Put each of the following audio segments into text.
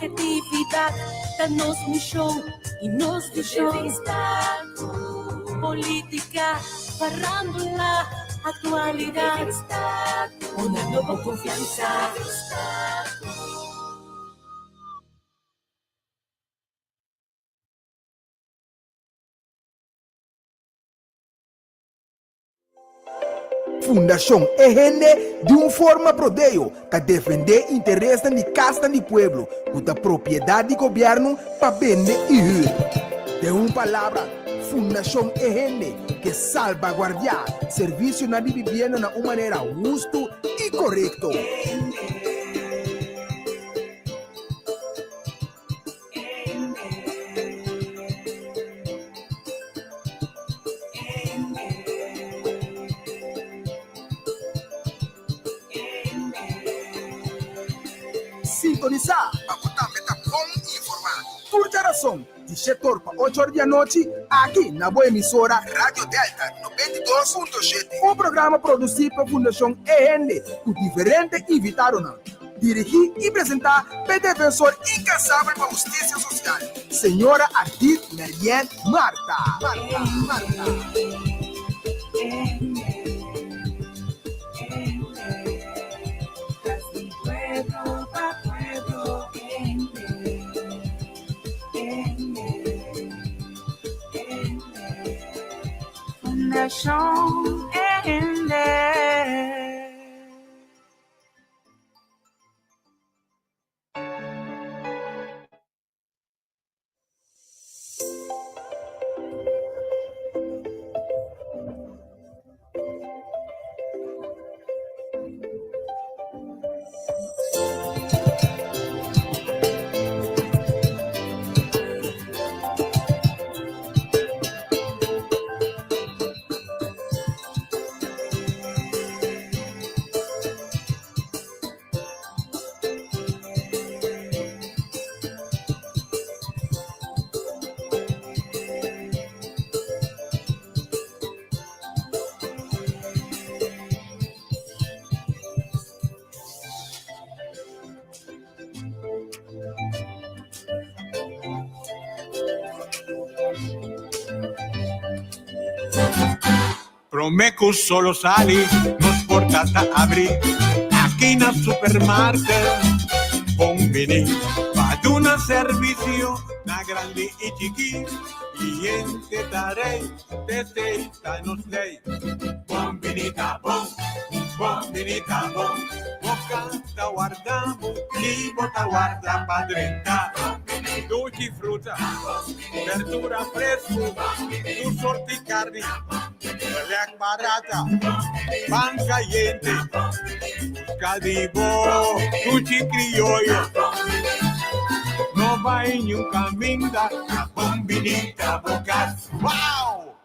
Ophetividat ta nos mishon i nos vishon. Polítika, farándula, aktualidat. Una nobo konfiansa. Fundashon E Hende di un forma prodeo ta defendé interesnan di kasnan di pueblo ku ta propiedat di gobièrnu pa bende i hür. Den un palabra, Fundashon E Hende ke salbaguardiá servisionan di bibienda na un manera hustu i korekto. Sintonisá pa bo tambe ta bon informá. Tur djarason di shetor pa ocho or di anochi aki na bo emisora Radio Delta 92.7. Un programa produsí pa Fundashon E Hende ku diferente invitadonan. Dirigí i presentá p'e defensor inkansabel pa hustisia sosial, señora Ardith Marianne Martha. Fundashon Hende. Promé ku solo sali, nos porta ta abrí. Aki na supermarket, bon biní. Pa duna servisio na grandi i chikí. Kliente ta rei, t'esei ta nos lei. Bon biní ta bon, bon biní ta bon. Bo kas ta warda bo i bo ta warda pa drenta. Dushi fruta, berdura fresku, tur sorti karni, lèk barata, pan kayente. Buska di bo dushi krioyo. No bai niun kaminda, bon biní ta bo kas. Wow!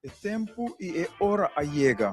E tempu i e ora a yega.